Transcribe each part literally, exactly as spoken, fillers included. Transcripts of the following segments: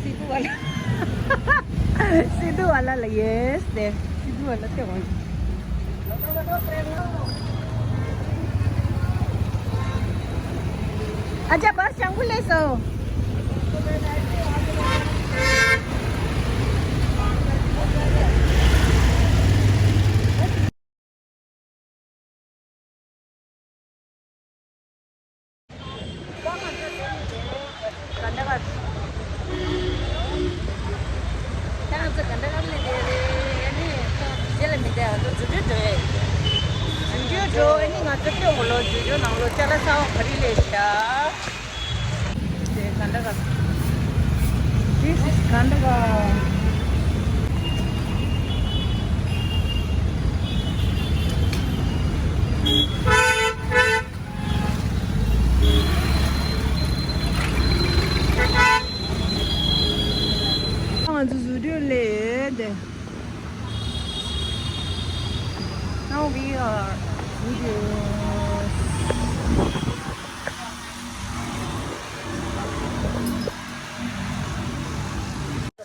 सिद्धू वाला। सिद्धू वाला लगे। सिद्धू वाला ते वही। अच्छा, बस चंगुले सो। This is Kandaka. ང་ཚོ་བཟོ་སྒྲོས་ལས་དེ། Now we are videos.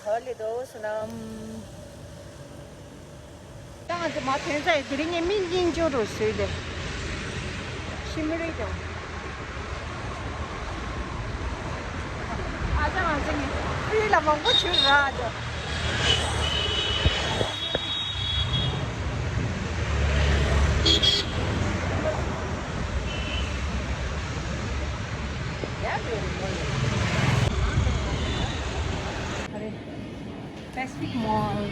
ཧ་ལས་དོ་སུ་ནམ། ད་ང་ཚོ་མ་ཐོན་ཚར་ཡིན། དེ་རིང་ངས་མི་གཉིས་འཇོག་རོགས་བཟོས་ཏེ། ཤི་མི་རིགས་དང་། ཨ་ཅག་ང་ཚོ་ནི་ཕུལ་ལ་མང་པོ་བྱུང་ར་ཨ་ཅག Pacific Mall.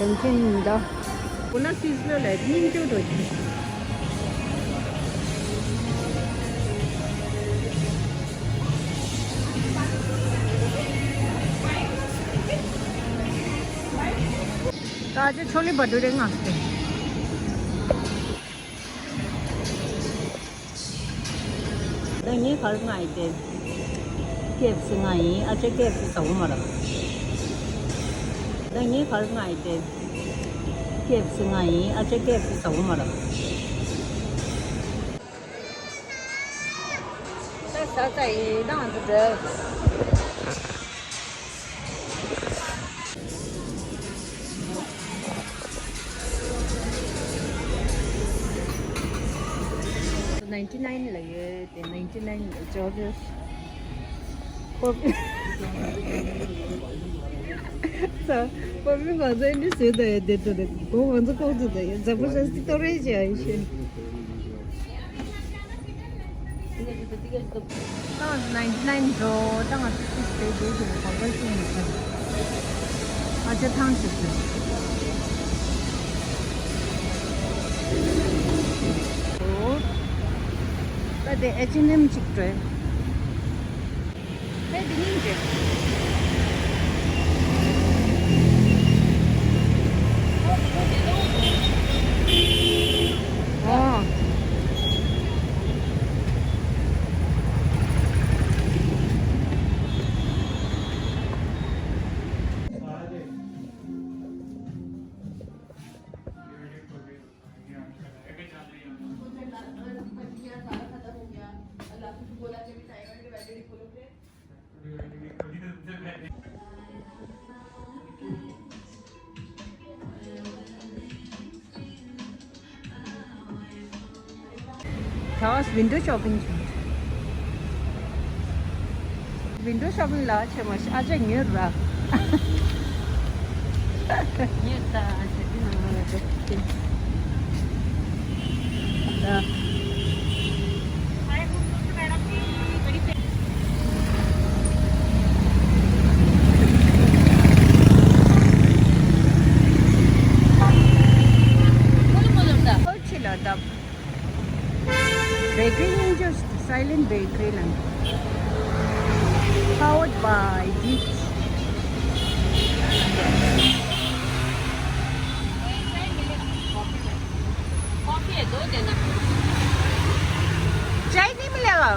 རང་ཁྱིམ་ཡིན་ད། ཁོ་ན་སིས་ལོ་ལ་སྙིང་སྐྱོ་འགྲོ་གི། ད་ཅི་ཆོ་ལི་བ་འདུག་རེ་ང་སྟེ། ད་ངས་ག་རེ་མངགས་ཡིན་ཏེ། ཀེ་ཨེཕ་སི་མངགས་ཡིན། ཨ་ཅེ་ཀེ་ཨེཕ་སི་ཟ་གོ་མ་ར། ད་ངས་ག་རེ་མངགས་ཡིན་ཏེ། ཀེ་ཨེཕ་སི་མངགས་ཡིན། ཨ་ཅེ་ཀེ་ཨེཕ་སི་ཟ་གོ་མ་ར། ད་ཟ་ཚར་ཡིན། ད་ང་ཚོ་འགྲོ། Ninety nine ལ་ཡོད་དེ། Ninety nine ལ་George's Perfume. ས་Perfume ང་ཚོ་འདི་བཟོས་ད་ཡོད་དེ། ད་རེ་གོ་ང་ཚོ་ལྐོག་ཏུ་ད་ཡོད། ཛ་བར་ཤ་སི་སྟོ་རེ་ཇི་ཨ་ཡི་ཤེ། ད་ninety nine འགྲོ། ད་ང་ཚོ་ཤི་སྟེ་དེ་དེ་གོ་བ་ཤི་ནས་ད་ཨ་ཅག་ཐང་ཞིག་ཏུ། ཨོ། ད་དེ་ཨེཆ་ཨེན་ཨེམ་ཅིག་འགྲོ། ད་དེ་ཉིན་རེད། ཨོ། ད་ཝིན་ཌོ་ཤོ་པིང་བྱུང་། ཝིན་ཌོ་ཤོ་པིང་ལ་ཆེ་མ་ཤི་ཨ་ཅག་ཉོས་ར། ཉོས་ད་ཨ་ཅག་དེ་ནང་ལ་འགྲོ་གི། ད། Powered by Dick's. चाय नहीं मिलेगा?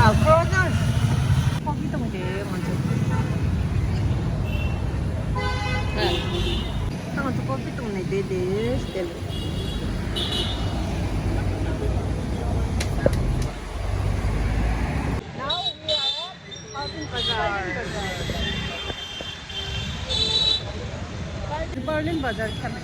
ཨ། ཀྲོ་སན་ཀོ་ཕི་བཏུང་སྟེ་ང་ཚོ། ད་ང་ཚོ་ཀོ་ཕི་བཏུང་ནས་བསྡད་དེ་བསྡད། Now we are at Palpin Bazaar. Berlin Bazaar ཁྱབ།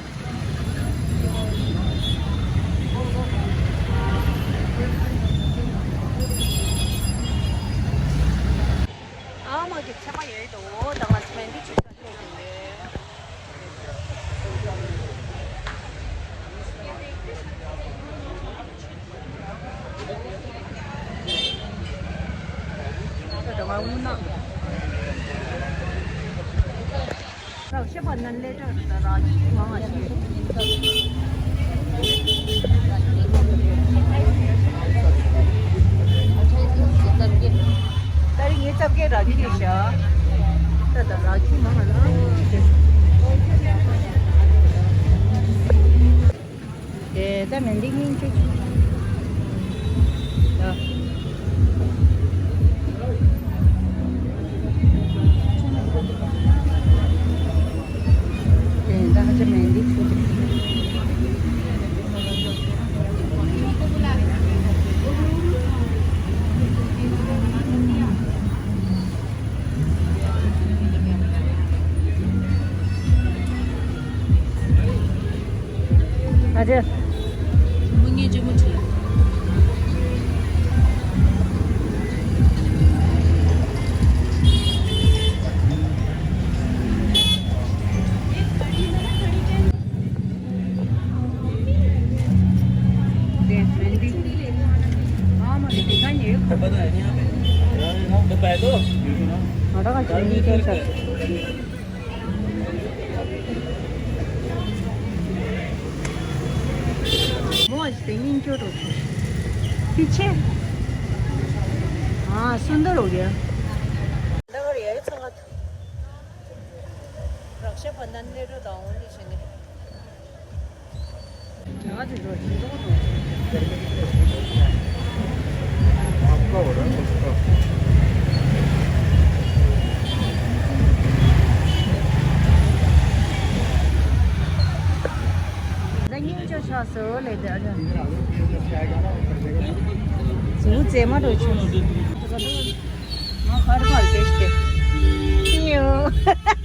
ཨ་མ་གི་ཚད་མ་ཡོད་དོ། ད་ང་ཚོ་མེན་དི་ཆུ་ས་ཆ་ཡོད། དེ་ད་མེན་དི་སྙིང་རྗེ་ཆུ། ད། དེ་ད་ཧ་ཅང་མེན་དི་ཆུ་དེ། ཨ་ཅེ། མི་ངན་ཅི་མི་ཁྲིད། མོ་ཨ་ཅེ་དེ་སྙིང་སྐྱོ་རུ། ཕི་ཆེ། ཨ་སུན་དར་ཧོ་གི། रक्षाबंधन ले रहा हूँ।